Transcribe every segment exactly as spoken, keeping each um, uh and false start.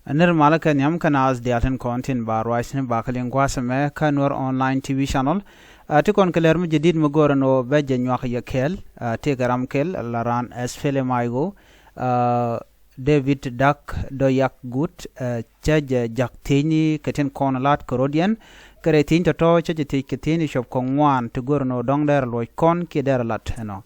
Nir malä kɛ nhiam kä naath diaal tin kɔn tin ba ruac ni ba kɛ liŋ gua̱a̱th ɛmɛ kä Nuer Online T V channel. Ti kɔn kɛ lɛr mi jadid mi go̱o̱rɛ ni ɣöö bɛ jɛ nyuak yɛ kɛɛl, tëëkɛ ram kɛl la raan S P L M I O, David Dak Doyak Gut, cä jɛ jak thiecni kɛ tin kɔn la̱t kɛ rɔ̱diɛn. Kɛ rɛy thiecni tɔ̱tɔ̱ cä jɛ thiec kɛ thiecni cop kɛ ŋuan ti go̱o̱rɛ ni ɣöö dɔ̱ŋ dɛrɛ luɔc kɔn kiɛ dɛrɛ la̱t ɛnɔ.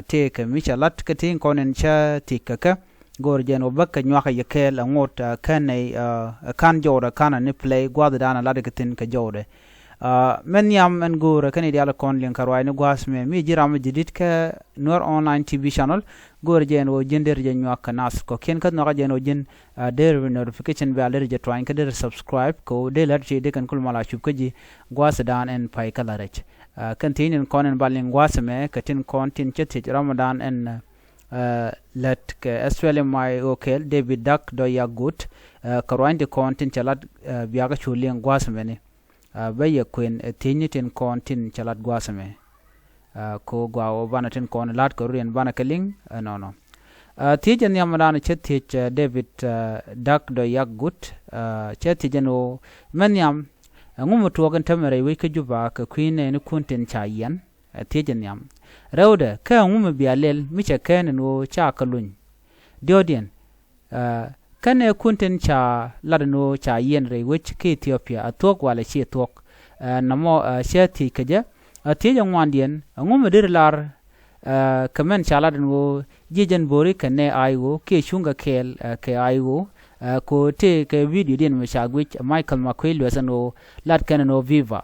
Tëëkɛ mi cɛ la̱t kɛ thiecni kɔn in cä thiec kɛ kɛ go̱o̱r jɛn ɣöö bäkɛ nyuakä yɛ kɛɛl ɛŋot kä nɛy ɛ ka̱n jɔwdɛ ka̱n ani play gua̱thdan ɛ latdɛ kɛ thi̱n kɛ jɔwdɛ. Mɛn nhiam ɛn go̱o̱rɛ kɛn i̱ diaal kɔn liŋ kɛ ruaacni gua̱a̱th mɛ mi ji̱ ram mi ji̱ di̱t kä Nuer Online T V channel. Go̱o̱rɛ jɛn ɣöö ji̱n derɛ jɛ nyuak kɛ nath kɔ̱kiɛn kä nhɔakä jɛn ɣöö ji̱n derɛ notification bell derɛ jɛ tuany kä derɛ subscribe kɛ ɣöö dee lät ci dee kɛn kul mal a cup kä ji̱ gua̱a̱thdan ɛn pay kä la rɛc. Kɛn thiecni kɔn ɛn ba liŋ gua̱a̱th mɛ kɛ tin kɔn tin cä thiec ramdan ɛn lät kɛ S P L M I O kɛɛl David Dak Doyak Gut. Kɛ ruany ti kɔn tin cɛ lat biakä cu liŋ gua̱a̱th mɛni. Bä yɛ kuën thiecni tin kɔn tin cɛ lat gua̱a̱th mɛ. Ko gua ɣöö banɛ tin kɔn la̱t kɛ rɔ̱diɛn banɛ kɛ liŋ ɛnɔnɔ. Thiec ɛn nhiam dan cɛ thiec David Dak Doyak Gut. Cɛ thiec ɛn ɣöö mɛ nhiam ɛŋu mi tuɔɔk in tämɛ rɛy wec kä Juba kɛ kui̱ nɛɛni kun tin ca yiɛn. Thiec ɛn nhiam rɛwdɛ kä ɛŋu mi bia lɛl mi cɛ kɛn ɛn ɣöö ca kɛ luny diɔ̱ɔ̱diɛn. Kɛnɛ kun tin ca lat ɛn ɣöö ca yiɛn rɛy wec kä Ethiopia a thuɔ̱k walɛ ci thuɔ̱k. Nɔmɔ cɛ thiec kɛ jɛ. Thiec ɛŋuandiɛn ɛŋu mi deri lar kɛ mɛn ca lat ɛn ɣöö jiɛc ɛn bo̱ri kɛ nɛ I O kiɛ cuŋ kɛ kɛɛl kɛ I O. Ko tëë kɛ video diɛn mi ca guic Michael Makuei luɛth ɛn ɣöö lat kɛn ɛn ɣöö viva.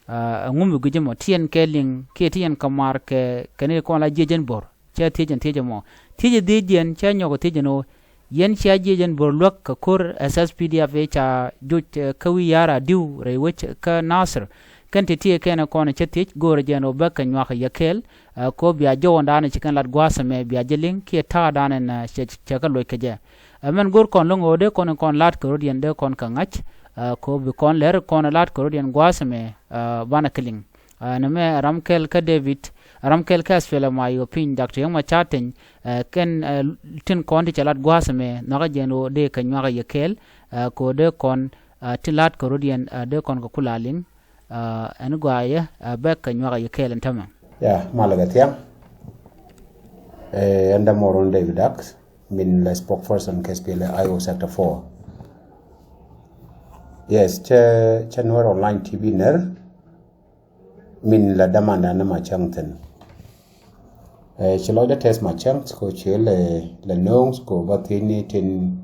Ɛŋu mi guic ɛmɔ tiɛn kɛ liŋ kiɛ tiɛn kɛ mar kɛ kɛn i̱ kɔn la jiɛc ɛn bo̱r. Cɛ thiec ɛn thiec ɛmɔ thiec ɛ dhiecdiɛn cɛ nyɔk ɛ thiec ɛn ɣöö yɛn cia jiɛc ɛn bo̱r luäk kɛ ko̱r S S P D F ëë ca joc kä wi̱i̱ ya̱r a di̱w rɛy wec kä Nasir. Kɛn ti tiee kɛn ɛ kɔn ɛ cä thiec go̱o̱rɛ jɛn ɣöö bäkɛ nyuak ɛ yɛ kɛɛl. Ko bia jɔwändan ci kɛn lat gua̱a̱th ɛmɛ bia jɛ liŋ kiɛ ta̱a̱dan ɛn cɛ kä luɔc kɛ jɛ. Ɛ mɛn go̱r kɔn lo̱ŋ ɣöö dee kɔn in kɔn la̱t kɛ rɔ̱diɛn dee kɔn kɛ ŋa̱c. Ko bi kɔn lɛr kɔn la̱t kɛ rɔ̱diɛn gua̱a̱th ɛmɛ banɛ kɛ liŋ. Nɛmɛ ram kɛl kä David ram kɛl kä S P L M I O piny Doctor Riek Machar Teny. Kɛn tin kɔn ti cɛ lat gua̱a̱th ɛmɛ nhɔakä jɛn ɣöö dee kɛ nyuakä yɛ kɛɛl. Ko dee kɔn ti la̱t kɛ rɔ̱diɛn dee kɔn kɛ kula liŋ. Ɛn guayɛ bɛ kɛ nyuakä yɛ kɛɛl ɛn tämɛ. Ya malɛ kɛ thiaŋ. Ɛn dämɔr wun David Dak min la spokesperson kɛ S P L M I O sector four. Yes, cɛ cɛ Nuer Online T V ner. Min la dämandan ni Macäŋ thi̱n. Ci lɔcdä tɛth Macäŋ ko ci lɛ lɛ no̱o̱ŋ ko bä thiecni tin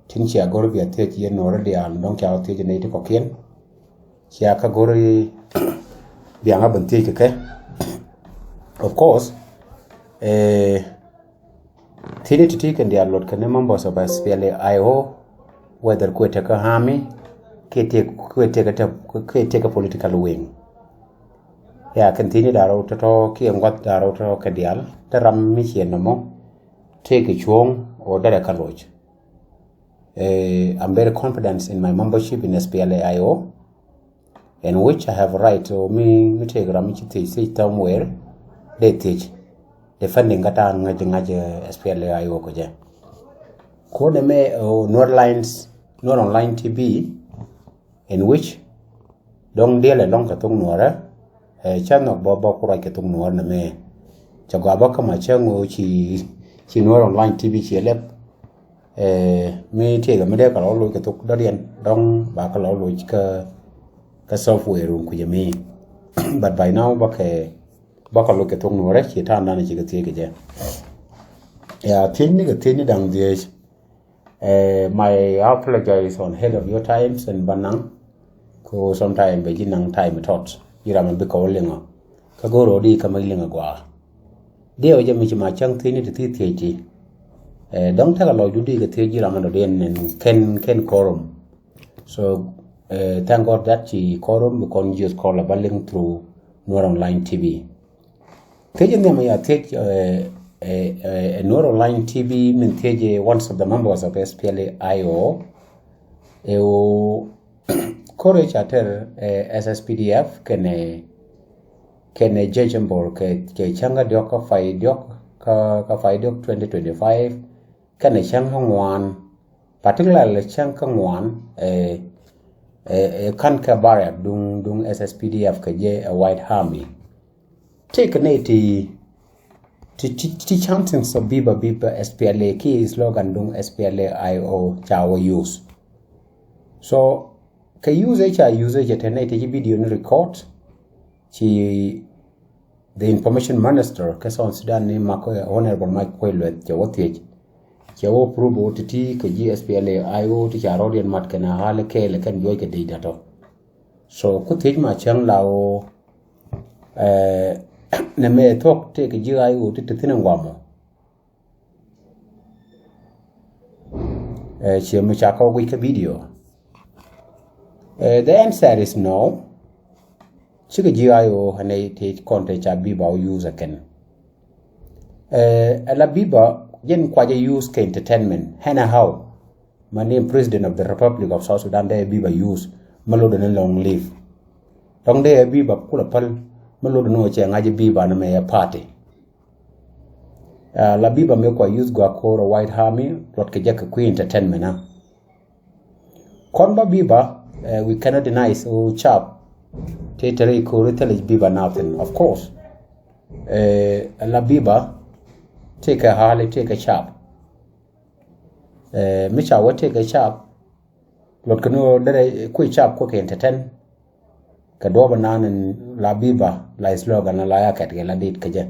tin cia go̱r bia thiec yɛn Nuɔrä diaal dɔ̱ŋ ca thiec ni ti kɔ̱kiɛn. Cia kä go̱r biaŋä ben thiec kɛ kɛ. Of course, thiecni ti̱ti̱ kɛn diaal luɔt kɛn ni members of S P L A I O, whether kuɛ tekɛ army kiɛ tekɛ kiɛ tekɛ political wing. Ya kɛn thiecni da̱rɔw tɔ̱tɔ̱ kiɛ ŋua̱th da̱rɔw tɔ̱tɔ̱ kɛ diaal te ram mi ciɛ nɔmɔ tekɛ cuɔ̱ɔ̱ŋ ɔ derɛ kä loc. I'm very confident in my membership in S P L A I O, in which I have a right to mi mi tekɛ ram mi ci thiec thiec somewhere dee thiec defending kä ta̱a̱n ŋa̱c ŋa̱c S P L A I O kɛ jɛ. Kuɔnɛ mɛ Nuer Lines, Nuer Online T V, in which dɔ̱ŋ diɛl ɛlɔ̱ŋ kɛ thok Nuɔrä. Cä nhɔk bä bä ku ruac kɛ thok Nuɔrä nɛ mɛ cɛ gɔaa bä kä Macäŋ ɣöö ci ci Nuer Online T V ci lɛp. Mi tiɛɛkɛ mi dee kɛ lɔ loc kɛ thok dɔ̱diɛn dɔ̱ŋ ba kɛ lɔ loc kä kä software run kucä mi. But by now bä kɛ bä kɛ loc kɛ thok Nuɔrä ci ta̱a̱n dan ci kɛ thiec kɛ jɛ. Ya thiecni kɛ thiecni da̱ŋ dhiec. My apologize on ahead of your times and banaŋ. Ko sometime bɛ ji̱ naŋ time tɔt ji̱ ram bi kɔw liŋɔ. Kä go̱r ɔ di kä mi liŋɔ gɔaa. Diɛ wä jɛ mi ci Macäŋ thiecni ti thi thiec ti. Dɔ̱ŋ tekɛ lɔcdu di kɛ thiec ji̱ ram dɔ diɛn kɛn kɛn quorum. So thank God that ci quorum bi kɔn jiöth kɔl ɛ ba liŋ through Nuer Online T V. Thiec in nhiam ya thiec ɛ Nuer Online T V min thiec ɛ one of the members of S P L A I O. Ɛ ɣöö ko̱r ɛ ca tɛr ɛ S S P D F kɛnɛ kɛnɛ jiɛc in bo̱r kɛ kɛ cäŋ kä diɔ̱k kä pay diɔ̱k kä kä pay diɔ̱k twenty twenty five kɛnɛ cäŋ kä ŋuan Particularly cäŋ kä ŋuan, ɛ, ɛ, ɛ, ka̱n kɛ barrier duŋ, duŋ S S P D F kɛ jɛ, ɛ, White Army. Tëëkɛ nɛy ti, ti, ti, ti chanting of Viva, Viva S P L A kiɛ slogan duŋ S P L A I O ca wä use. So kɛ use ca use cɛ te nɛy ti ci video ni record, ci the information minister kä South Sudan ni Mak, Honorable Mak Kuei Lueth, cɛ wä thiec. Cɛ wä prove wä ti̱ti̱ kɛ ji̱ S P L A I O ti ca rɔɔdiɛn mat kɛn a ɣa̱l kɛɛl kɛn juɔc kɛ dec datɔ. So ku thiec ma cäŋ la wä, eh, nɛ mɛ thuɔ̱k tëëkɛ ji̱ I O ti te thi̱n ɛn guamɔ. Eh, ciɛ mi ca kɔ guic kä video. Eh, the answer is no. Cikɛ ji̱ I O ɛn ɛ ti kɔn te ca Viva use kɛn. Eh, ɛ la Viva jɛn kuacɛ use kɛ entertainment. Hɛn ɛ how? Mani President of the Republic of South Sudan dee Viva use. Mɛ lodɛ ni long live. Dɔŋ dee Viva kulɛ päl. Mɛ lodɛ ni wä cɛ ŋa̱c Viva ni mɛ yɛ party. Ah, la Viva mi kua use gua kor White Army, luɔt kɛ jɛ kɛ kui̱ entertainment na. Kɔn ba Viva, eh, we cannot deny so sharp. Te tere kor thilɛ Viva nothing, of course. Eh, la Viva, tëëkɛ hali, tëëkɛ sharp. Eh, mi ca wä tëëkɛ sharp, luɔt kɛ ni wä derɛ kui̱ sharp kuɛ kɛ entertain. Kɛ duɔ̱ɔ̱p ɛnan in la Viva, la slogan la ya kɛt kɛ la dit kɛ jɛ.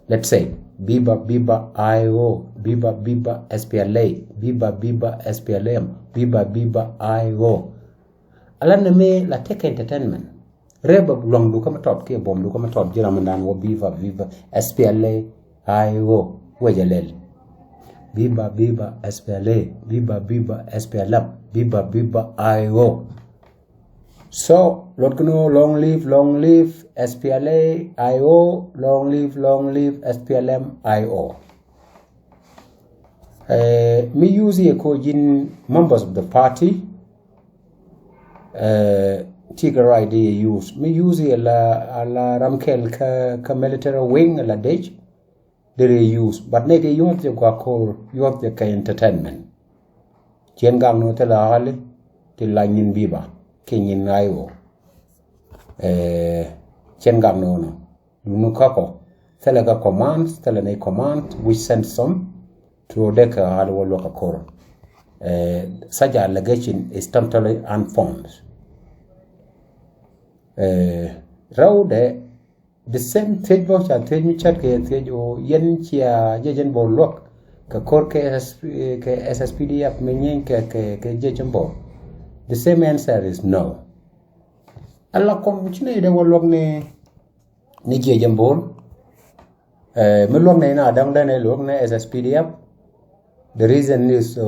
Let's say, Viva, Viva I O, Viva, Viva S P L A, Viva, Viva S P L M, Viva, Viva I O. Ala ni mi la tëëkɛ entertainment. Rɛp luaŋdu kä mi tɔt kiɛ buɔmdu kä mi tɔt ji̱ ram in dan wä Viva, Viva S P L A I O, wecɛ lɛl. Viva, Viva S P L A, Viva, Viva S P L M, Viva, Viva I O. So luɔt kɛ ni long live, long live S P L A I O, long live, long live S P L M I O. Eh, mi use yɛ ko ji̱n members of the party, eh, ti kɛ right yɛ use. Mi use yɛ la, la ram kɛl kä, kä military wing la dec. Derɛ use, but nɛ kɛ yuɔth jɛ gua kor, yuɔth jɛ kɛ entertainment. Cien gak ni wä thilɛ hali ti la nyin Viva kiɛ nyin I O. Eh, cien gak ni wä nɔ. Duni kakɔ thilɛ kɛ command, thilɛ ni command which send some to dee kɛ hali wä luɔk kɛ kor. Eh, such allegation is totally unfound. Eh, rɛwdɛ The same thiec bä ca thiec mi cät kɛ thiec o yɛn cia jɛ jɛn bä luɔk kɛ kor kɛ S S P, kɛ S S P D F mi nyieeny kɛ, kɛ, kɛ jɛ jɛn bä. The same answer is no. Ala kɔn ci nɛ idɛ wä luɔk ni, ni jɛ jɛn bä. Eh, mi luɔk ni na daŋ dɛn luɔk ni S S P D F. The reason is, uh,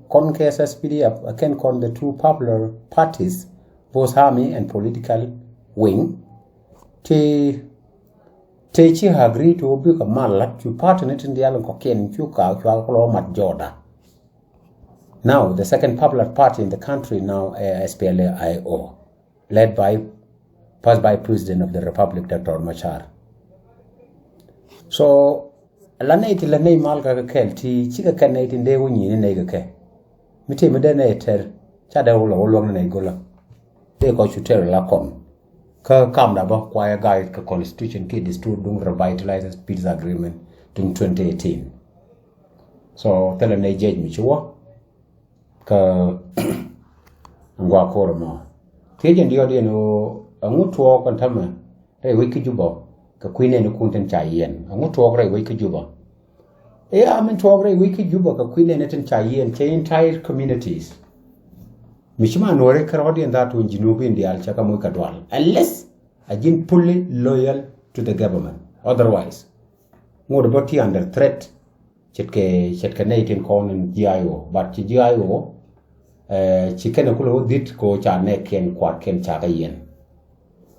kɔn kɛ S S P D F, uh, kɛn kɔn the two popular parties, both army and political wing. Ti, ti ci agree to bi kɛ mal lat cu party ni tin dial kɔ kɛn cu ka, cu al kɔ lɔ mat jɔda. Now, the second popular party in the country now, uh, S P L A I O. Led by first Vice President of the Republic, Doctor Machar. So la nɛy ti la nɛy mal kɛ kɛl ti cikɛ kɛn nɛy ti dee wä nyini nɛy kɛ kɛ. Mi ti mi dee nɛy tɛr ca dee wä lɔ wä luɔŋ ni nɛy gola. Dee kɔ cu tɛr la kɔn. Kä kam da bä kuayɛ guide kɛ constitution ki distur duŋ revitalized peace agreement duŋ twenty eighteen. So thilɛ nɛy judge mi ci wä kä ŋuak kor mɔ. Thiec in diɔt in ɣöö ɛŋu tuɔɔk kɔn tämɛ rɛy wec kä Juba kɛ kui̱ nɛɛni kun tin ca yiɛn? Ɛŋu tuɔɔk rɛy wec kä Juba? Ëë a min tuɔɔk rɛy wec kä Juba kɛ kui̱ nɛɛni tin ca yiɛn cɛ entire communities. Mi ci ma nuɔri kärɔɔdiɛn that wun Junubin diaal cɛ kɛ moc kɛ dual unless a ji̱n fully loyal to the government. Otherwise ŋot bä ti under threat. Ce̱tkɛ, ce̱tkɛ nɛy tin kɔn in G I O, but ci G I O, eh, ci kɛn kulɛ wä dhit kɛ ca nɛ kɛn kuat kɛn ca kɛ yɛn.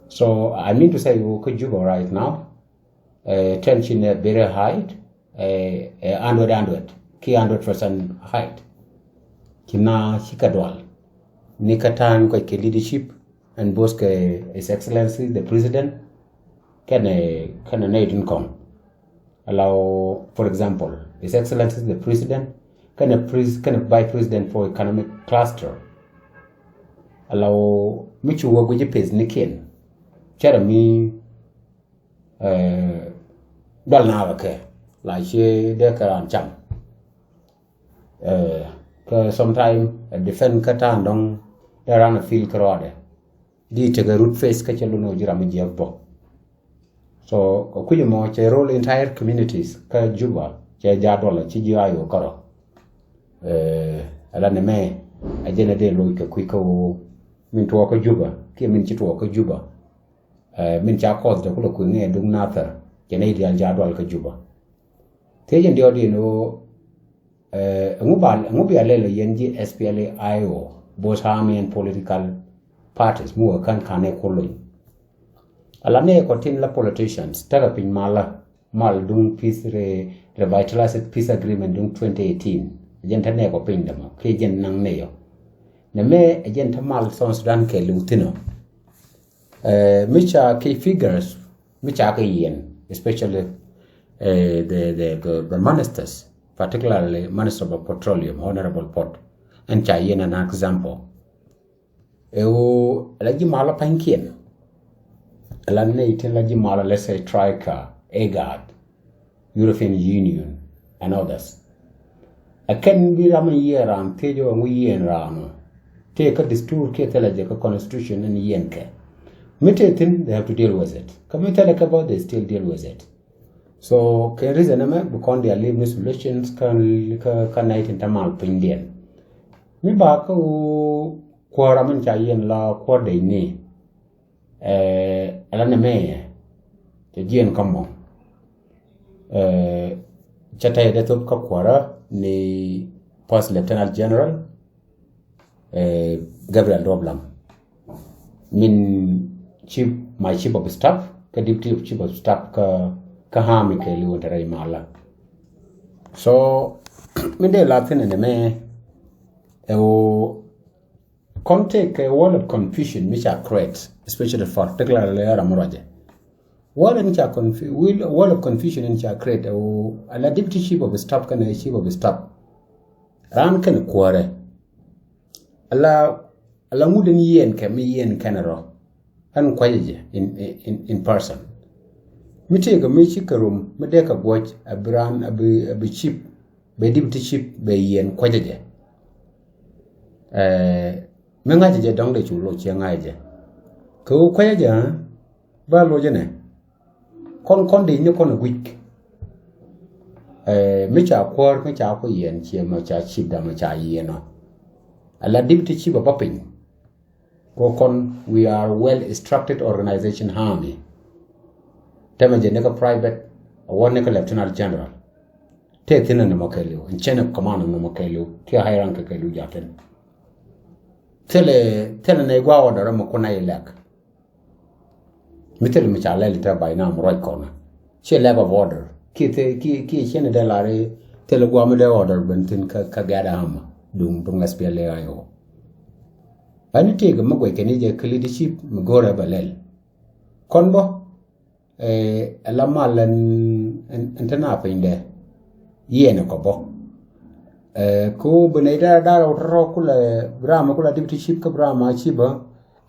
So I mean to say wä kä Juba right now, eh, tension is very high, eh, eh, hundred, hundred, ki hundred percent high. Ci na ci kɛ dual ni kɛ ta̱a̱n kɔc kɛ leadership and both kɛ His Excellency the President kɛnɛ, kɛnɛ nɛy tin kɔn. Allow, for example, His Excellency the President kɛnɛ pres kɛnɛ vice president for economic cluster. Ala wä mi cu wä guic peth ni kiɛn cɛ rɛ mi dual na kɛ la cie dee kɛ ran cam. Kɛ sometime defend kä ta̱a̱n dɔ̱ŋ dee ran a feel kä rɔɔdɛ di tekɛ root face kä cɛ lun wä ji̱ ram mi jiɛk bɔ. So kɛ kui̱c mɔ cɛ rol entire communities kä Juba cɛ ja dual ci ji̱ ayo kärɔ. Ala ni mɛ a jɛn a dee loc kɛ kui̱ kä wä min tuɔɔk kä Juba kiɛ min ci tuɔɔk kä Juba. Min ca kɔth dɛ kulɛ kui̱ ŋɛ duŋ nathɛr cɛ nɛy diaal ja dual kä Juba. Thiec in diɔt in ɣöö ɛŋu bia lɛl ɔ yɛn ji̱ S P L A I O, both army and political parties mi wä kän ka̱n ɛ kulony. Ala nɛ kɔ tin la politicians tekɛ piny malä mal duŋ peace re, revitalized peace agreement duŋ twenty eighteen. Jɛn te nɛ kɔ piny dämɔ kiɛ jɛn naŋ nɛ yɔ nɛ mɛ ɛ jɛn te mal South Sudan kɛ liw thin ɔ. Mi ca key figures mi ca kɛ yiɛn, especially the, the, the, the ministers, particularly Minister of Petroleum, Honorable Pott, ɛn ca yiɛn an example. Ɛ ɣöö la ji̱ malä pa̱nykiɛn la nɛy tin la ji̱ malä, let's say, Troika, IGAD, European Union and others. Ɛ kɛn bi ram in yiɛn raan thiec ɔ ɛŋu yiɛn raan ɔ tëë kä dustur kiɛ thilɛ jɛ kä constitution in yiɛn kɛ. Mi tëë thin they have to deal with it. Kä mi thilɛ kɛ bä they still deal with it. So kɛ reason ɛmɛ bi kɔn diaal leave ni solutions kä kä kä nɛy tin te mal pinydiɛn. Mi ba kä wä kuäär ram in ca yiɛn la kuäär dee ni. Ala ni mɛ cɛ jiɛn kä mɔ. Cɛ tɛy dee thop kä kuäärä ni First Lieutenant General Gabriel Dop Lam. Min chief, my chief of staff kä deputy chief of staff kä kä army kɛ liw in te rɛy malä. So min dee la thin ni mɛ ɛ wä Kɔn tëëkɛ world of confusion mi ca create, especially particularly ram ruacɛ. World in ca confu- world of confusion in ca create ɛ wä ala deputy chief of staff kɛnɛ chief of staff. Raan kɛnɛ kuäärɛ ala ala ŋut in yiɛn kɛ mi yiɛn kɛnɛ rɔ. Ɛn kuacɛ jɛ in, in, in person. Mi tëëkɛ mi ci kɛ rom mi dee kɛ guɔc a bi raan a bi, a bi chief bɛ deputy chief bɛ yiɛn kuecä jɛ. Mi ŋa̱cä jɛ dɔ̱ŋ dee cu loc ciɛ ŋa̱cä jɛ kɛ ɣöö kuecä jɛ. Ba loc jɛ nɛ kɔn kɔn dee ni kɔn a guic. Mi ca kuäär mi ca ku yiɛn ciɛ mɛ ca chief dam mɛ ca yiɛn ɔ. Ala deputy chief a bä piny. Kɔ kɔn, we are well instructed organization army. Tɛmɛ jɛ ni kä private a wä ni kä lieutenant general. Tɛ thin ni mɔ kɛɛliw, in chain of command ni mɔ kɛɛliw, ti high rank kɛɛliw ja thin. Thilɛ thilɛ nɛ gua order mɛ kuna ilɛk. Mi thilɛ mi ca lɛl tɛ by now mɛ ruac kɔnɛ. Ciɛ lack of order. Kiɛ thil kiɛ kiɛ ciɛ ni dee lari thilɛ gua mi dee order ben thin kä kä gɛɛt ama duŋ duŋ S P L A I O. Ani tëëkɛ mi guɛc kɛn i̱ jɛ kä leadership mi go̱rɛ bɛ lɛl. Kɔn bä ɛ la mal ɛn ɛn te na piny dɛ. Yiɛn ɛ kɔ bä. Ɛ ko bi nɛy dara dara wä tɔrɔ kulɛ bi ram kulɛ deputy chief kä bi ram a chief bä.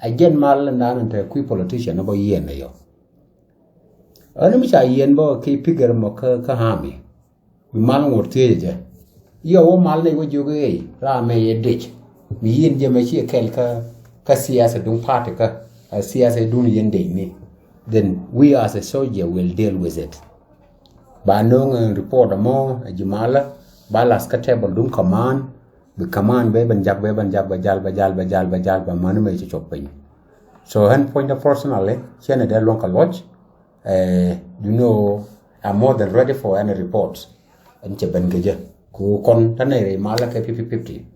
Ɛ jɛn mal ɛn dan ɛn te kui̱ politician bä yiɛn ɛ yɔ. Ɛn mi ca yiɛn bä ki pigɛr mɔ kä kä hami. Mi mal ŋot thiecä jɛ. Yɔ wä mal nɛy wä jiök i̱ ɣɛy ram mɛ yɛ dec. Mi yiɛn jɛ mɛ ciɛ kɛl kä kä siasa duŋ party kä ɛ siasa duŋ yɛn dec ni. Then we as a soldier will deal with it. Ba no̱o̱ŋ ɛ report ɛmɔ ɛ ji̱ malä ba las kä table duŋ command. Bi command bɛ ben jak bɛ ben jak bɛ jal bɛ jal bɛ jal bɛ jal bɛ mani mɛ ci cop piny. So ɣän puɔ̱nydä personally ciɛn ɛ dee luɔ̱ŋ kɛ luɔc. Ɛ you know, I'm more than ready for any report. Ɛn cɛ ben kɛ jɛ ku kɔn ta nɛy rɛy malä kɛ fifty fifty.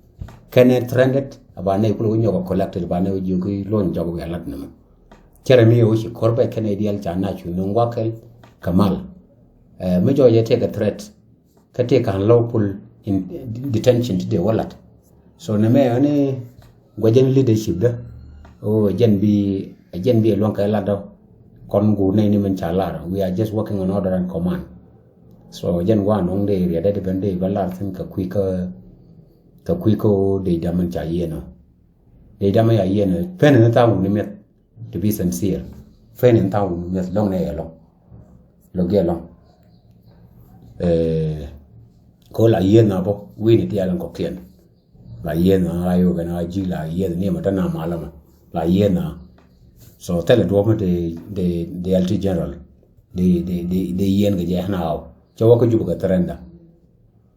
Kɛnɛ trended aba nɛy kulɛ wä nyɔk ɛ collected ba nɛy wä jiök i̱ luɔ̱ny jɔk wiaa lat nɛmɛ. Cɛ rɛ mi wä ci ko̱r bɛ kɛnɛ diaal ca na cu nuŋ gua̱kɛl kɛ mal. Ɛ mi jɔɔc ɛ tëëkɛ threat. Kä tëë ka̱n lawful in detention ti dee wä lat. So nɛ mɛ ani guacän leadership dä. O jɛn bi jɛn bi luɔ̱ŋ kɛ lat dä. Kɔn guur nɛy ni min ca lar, we are just working on order and command. So jɛn gua̱a̱ nɔŋ dee riɛt dee ben dee bä lar thi̱n kɛ kui̱ kä kɛ kui̱ kä dee dam in ca yiɛn ɔ. Dee dam in ca yiɛn ɔ pen in tha̱a̱ŋ wuni mi̱eth, to be sincere. Pen in tha̱a̱ŋ wuni mi̱eth lɔŋ ni ɛlɔŋ. Lɔk jɛ lɔŋ. Ɛ, ko la yiɛn na bɔ wi̱ni diaal in kɔkiɛn. La yiɛn na a yogɛn a ji̱ la yiɛn ni ma ta na malä ma la yiɛn na. So thilɛ duɔ̱p mi dee dee dee L T general dee dee dee dee yiɛn kɛ jɛ na aw cɛ wä kä Jubɛ kɛ thɛrɛnda.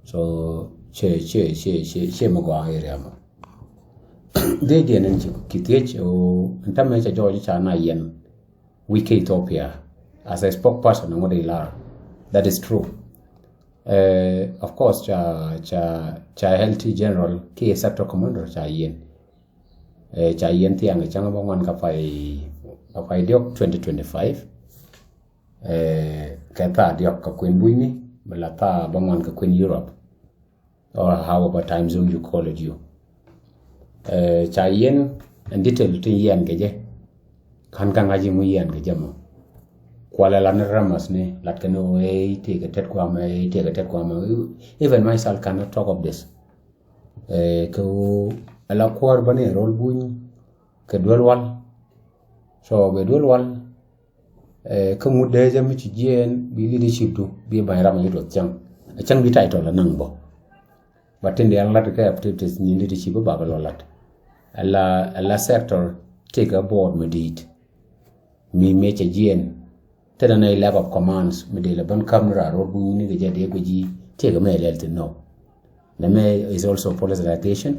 So cɛ cɛ cɛ cɛ cɛ mi gɔaa area mɔ. Dee diɛn in ci ki thiec o in tamɛ cɛ jɔɔc ca na yiɛn wi̱c kä Ethiopia as a spokesperson in ŋuɔ̱t ilar. That is true. Of course ca ca ca L T general kiɛ sector commander ca yiɛn. Ca yiɛn thiaŋ cäŋ bä ŋuan ka pay ka pay diɔk twenty twenty-five. Kɛ thaa diɔk ka kuën bunyni bä la thaa bä ŋuan ka kuën Europe or however time zone you call it you. Ca yiɛn in detail tin yiɛn kɛ jɛ. Kan ka ŋa̱c iŋu yiɛn kɛ jɛ mɔ. Kualɛ la ni ramas ni lat kɛ ni ɣöö ey tëëkɛ tet kuamɛ ey tëëkɛ tet kuamɛ. Even myself cannot talk of this. Kɛ ɣöö ala kuäär bä ni rol buny kɛ duel wal. So bɛ duel wal. Kä ŋut dee jɛ mi ci jiɛɛn bi leadership du bi ba̱ny ram mi duɔth cäŋ. A cäŋ bi title a naŋ bä. But tin diaal lat kɛ activities ni leadership bä bakɛ lɔ lat. Ala ala sector tëëkɛ board mi di̱i̱t. Mi mëë cɛ jiɛɛn. Thilɛ nɛy lack of commands mi dee lɛ bän käp ni raar rot wi̱i̱ni kɛ jɛ dee guic i̱ tëëkɛ mɛ lɛl thin nɔ. Nɛ mɛ is also politicization.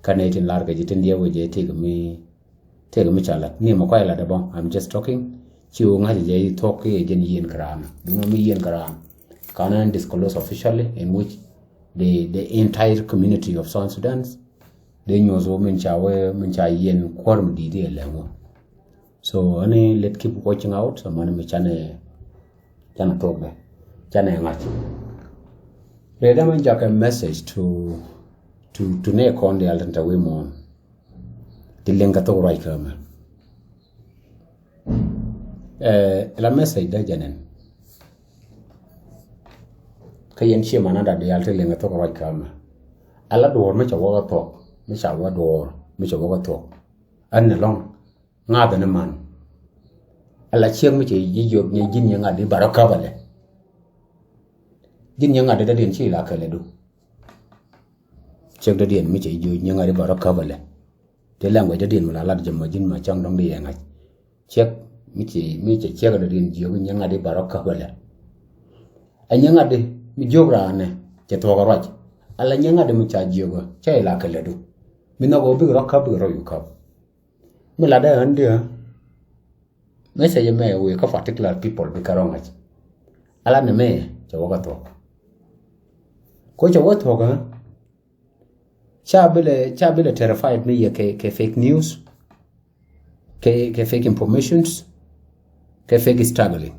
Kä nɛy tin lar kɛ ji̱ tin diɛ wä jɛ tëëkɛ mi tëëkɛ mi ca lat ni mɛ kuay lat ɛ bä. I'm just talking. Ci wä ŋa̱c jɛ i̱ thuɔ̱k kiɛ jɛn yieen kɛ raan. Duŋ mi yieen kɛ raan. Kanɛ disclose officially in which the the entire community of South Sudan dee nyuɔth wä min ca wä min ca yieen kuäär mi di̱i̱t iɛ lɛŋ wä. So ani let keep watching out. Amani mi canɛ canɛ thok dɛ canɛ ŋa̱c. Rɛɛ dama jakä message to to to ne kɔn dial tin ta wi̱i̱ muɔ̱ɔ̱n. Ti liŋ ka thok ruac kä mɛ. Ɛ la message dä jɛnɛn. Kä yɛn cie manada dial ti liŋ ka thok ruac kä mɛ. Ala duɔɔr mi ca wä kä thok mi ca wä duɔɔr mi ca wä kä thok. Ɛn ni lɔŋ. Ŋa̱thä ni man. Ala ciek mi cɛ ji̱ jiök ni ji̱n nyɛ ŋa̱t di barɔ käp alɛ. Ji̱n nyɛ ŋa̱t di dɔ̱diɛn ci la kɛlɛ du. Ciek dɔ̱diɛn mi cɛ jiök nyɛ ŋa̱t di barɔ käp alɛ. Ti language dɔ̱diɛn mi la lat jɛ mɔ ji̱n ma cäŋ dɔ̱ŋ di yɛ ŋa̱c. Ciek mi cɛ mi cɛ ciek dɔ̱diɛn jiök nyɛ ŋa̱t di barɔ käp alɛ. Ɛ nyɛ ŋa̱t di mi jiök raanɛ cɛ thuɔk ruac. Ala nyɛ ŋa̱t di mi ca jiök cɛ la kɛlɛ du. Mi nhɔk ɔ bik rɔ käp bik rɔ yu käp. Mi lat dee ɣän diɛ message mɛ wëë kä particular people bi kɛ rɔ ŋa̱c. Ala ni mɛ cɛ wä kä thuɔ̱k. Ko cɛ wä thuɔ̱k ɣä ca bilɛ ca bilɛ terrified mi yɛ kɛ kɛ fake news kɛ kɛ fake informations kɛ fake struggling.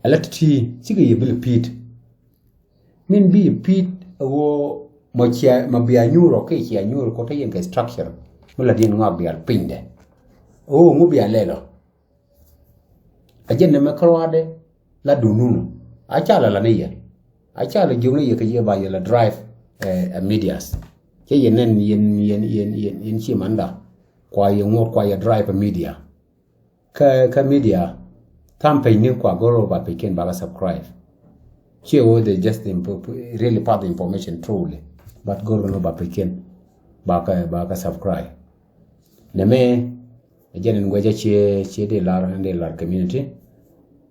Ala ti ti cikɛ yɛ bilɛ pi̱i̱t. Min bi pi̱i̱t a ɣöö mɔ cia mɔ bia nyuur ɔ kiɛ cia nyuur kɔ te yɛn kɛ structure mi la diɛn ŋɔak diaal pinydɛ. A ɣöö ŋu bia lɛl ɔ. A jɛn nɛmɛ kärɔaadɛ la duŋ nunɔ a ca la la ni yɛ a ca la jiök ni yɛ kɛ yɛ ba yɛ la drive a medias. Cɛ yɛ nɛn yɛn yɛn yɛn yɛn yɛn ci manda kua yɛ ŋuɔt kua yɛ drive a media. Kä kä media tham pecni kua goro ba pecin ba ka subscribe. Cie wo they just impo- really pass the information truly but goro no ba pecin ba ka ba ka subscribe. Nɛ mɛ jɛn in guɛcä cie cie de lar in de lar community.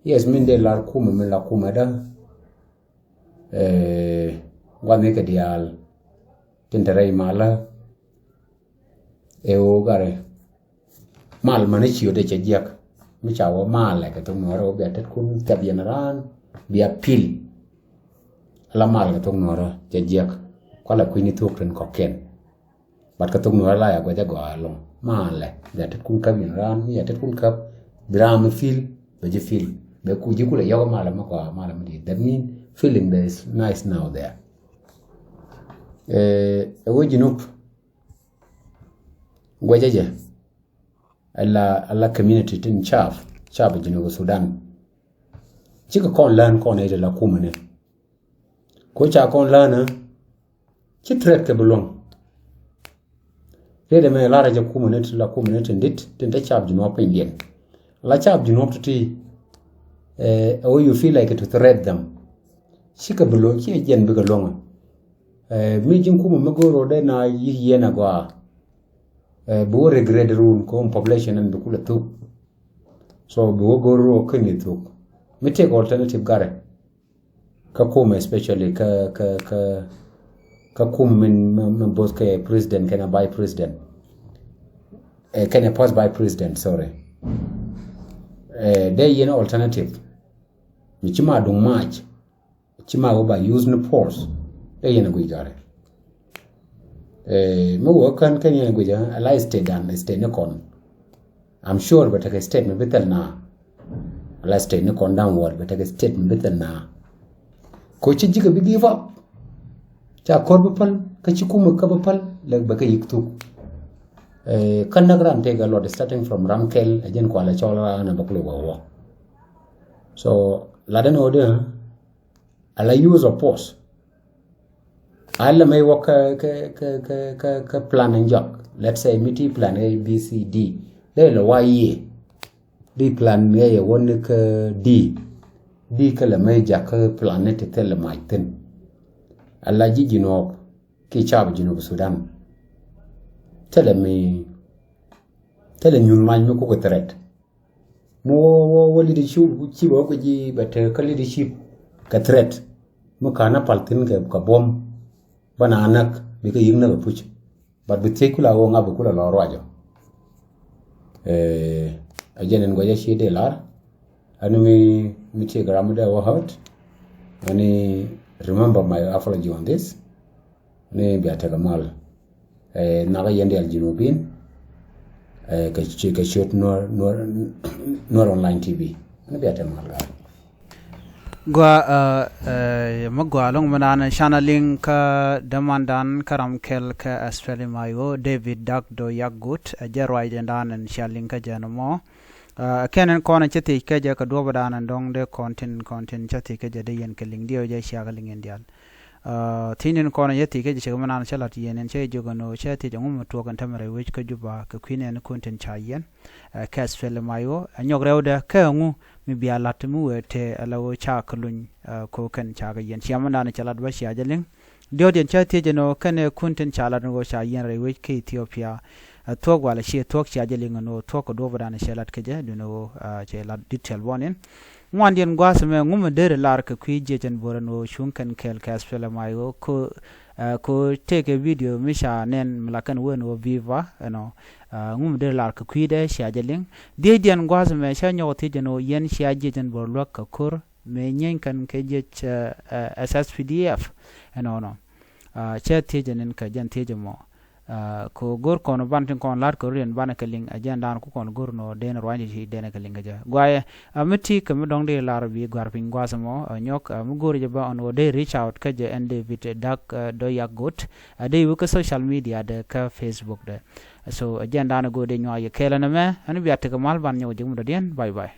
Yes min de lar kumɛ min la kumɛ da. Guath ni kɛ diaal tin te rɛy malä. Ɛ ɣöö garɛ mal mani ciö dee cɛ jiäk mi ca wä malɛ kɛ thok nuɔrɛ wä bia tet kun thɛp yɛn raan bia pil. Ala mal kɛ thok nuɔrɛ cɛ jiäk kualɛ kui̱ni thok tin kɔkiɛn. Bat kɛ thok nuɔrɛ la ya guɛcɛ gɔaa ɛlɔŋ malɛ bia tet kun käp yɛn raan mi ya tet kun käp. Bi raan mi fil bɛ ji̱ fil bɛ ku ji̱ kulɛ yɔk malɛ mi gɔaa malɛ mi di̱i̱t that mean feeling there is nice now there. Ɛ wä ji̱ nup. Guɛcä jɛ ala ala community tin cap cap Junub Sudan. Cikɛ kɔn lään kɔn nɛy ti la kumɛ ni. Ko ca kɔn lään ɛ ci threat kɛ bi luäŋ. Riet ɛmɛ lar a jɛ kumɛ ni ti la kumɛ ni tin dit tin te cap Junub piny diɛn. La cap Junub ti ti ɛ wä you feel like to threat them. Cikɛ bi luäŋ ci jɛn bikɛ luäŋ. Ɛ mi ji̱n kumɛ mi go̱o̱r rɔ dee na yi̱ yɛn a gɔaa. Ɛ bi wä regret run ko population ɛn bi kulɛ thuk. So bi wä go̱o̱r rɔ keni thuk. Mi take alternative garɛ. Kä kum especially kä kä kä kä kum min min both kɛ president kɛnɛ vice president. Eh, kɛnɛ first vice president, sorry. Eh, dee yɛn alternative. Mi ci ma duŋ mac. Ci ma wä ba use ni force. Dee yɛn a guic garɛ. Eh, mi wä kän kän yɛn a guic a la state dan state ni kɔn. I'm sure bɛ tekɛ state mi bi thil na. Ala state ni kɔn da̱ŋ wäär bɛ tekɛ state mi bi thil na. Ko ci ji̱ kɛ bi give up. Ca kɔr bi päl kä ci kumɛ kä bi päl lɛ bɛ kɛ yik thuk. Eh, kä näk ran tëëkɛ luɔt starting from Ramkɛl a jɛn kualɛ cɔl ran a bɛ kulɛ wä wä. So latdɛ ni wä di ala use of force. Ala mɛ wä kä kä kä kä kä kä plan in jɔk. Let's say mi ti plan A B C D. Lɛ lɛ wa yie. Di plan ŋɛ yɛ wä ni kä D. Di kä lɛ mɛ jak kä plan ni ti thilɛ mac thin. Ala ji̱ Junub ki cap Junub Sudan. Thilɛ mi thilɛ nyuth mac mi kukɛ threat. Mi wä wä wä leadership ci bä wä kɛ ji̱ bɛ te kä leadership kɛ threat. Mi ka na pal thin kɛ kɛ buɔm. Bä na näk bikɛ yik näk ɛ puc. But bi thiec kula wä ŋa bi kula lɔ ruacɔ. Eh, a jɛn in guac a ci dee lar. Ani mi mi ci gram dee wä hurt. Ani remember my apology on this. Ni bia tekɛ mal. Eh, nakä yɛn dial Junubin. Eh, kɛ ci kɛ ciöt Nuer Nuer Nuer online T V. Ani bia tekɛ mal gaa. Gua, eh, eh, mi gua loŋ mi naan channel liŋ kä dämandan kä Ramkɛl kä Australia ma yo David Dak Do Yak Gut, eh, jɛ ruacdɛ dan in channel liŋ kä jɛ ni mɔ. Eh, kɛn in kɔn in cä thiec kä jɛ kä duɔpdan in dɔŋ dee kɔn tin kɔn tin cä thiec kä jɛ dee yɛn kɛ liŋ diɛw jɛ ciakä liŋ in dial. Eh, thiec in kɔn in cä thiec kä jɛ cɛ mi naan cä lat yɛn in cä jɛ jiök in ɣöö cä thiec ɛŋu mi tuɔɔk in tämɛ rɛy wec kä Juba kɛ kui̱ nɛn kun tin ca yɛn. Eh, kɛ Australia ma yo, eh, nyɔk rɛwdɛ kɛ ɛŋu mi bia lat mi wee te ala wee ca kɛ luny, eh, ko kɛn ca kɛ yɛn. Cia mi naan cɛ lat bä cia jɛ liŋ. Diɔt yɛn cä thiec ɛn ɣöö kɛn ɛ kun tin ca lat ɛn ɣöö ca yɛn rɛy wec kä Ethiopia. Eh, thuɔ̱k walɛ cie thuɔ̱k cia jɛ liŋ ɛn ɣöö thuɔ̱k kɛ duɔ̱ɔ̱p dan cɛ lat kɛ jɛ duundɛ ɣöö, eh, cɛ lat detail bɔn in. Ŋuandiɛn gua̱a̱th ɛmɛ ŋu mi deri lar kɛ kui̱ jiɛc ɛn bo̱r ɛn ɣöö cuŋ kɛn kɛɛl kɛ Australia ma ɣöö ko, eh, ko tëëkɛ video mi ca nɛn mi la kɛn wen ɣöö viva ɛnɔ. Eh, ŋu mi deri lar kɛ kui̱dɛ cia jɛ liŋ. Dhiecdiɛn gua̱a̱th ɛmɛ cä nyɔk thiec ɛn ɣöö yɛn cia jiɛc ɛn bo̱r luäk kɛ ko̱r mëë nyieeny kɛn kɛ jiɛc, eh, eh, S S P D F ɛnɔnɔ. Ah, cä thiec ɛn in kɛ jɛn thiec ɛmɔ. Ah, kɛ ɣöö go̱r kɔn ban tin kɔn la̱t kɛ rut yɛn banɛ kɛ liŋ, a jɛn daan ku kɔn go̱r nɔ den ruany ti denɛ kɛ liŋ kɛ jɛ. Guayɛ, a mi ti kɛ mi dɔ̱ŋ di lar bi gua̱r piny gua̱th mɔ, a nyɔk, a mi go̱r jɛ ba ɔn ɣöö dee reach out kä jɛ ɛn David Dak, ah, Doyak Got, a dee wi̱i̱ kä social media dɛ kä Facebook dɛ. So, a jɛn daan go̱r dee nyuak yɛ kɛɛlɛ nɛ mɛ, ɛn bia tekɛ mal ban nyɔk jɛ mi dɔ̱diɛn, bye bye.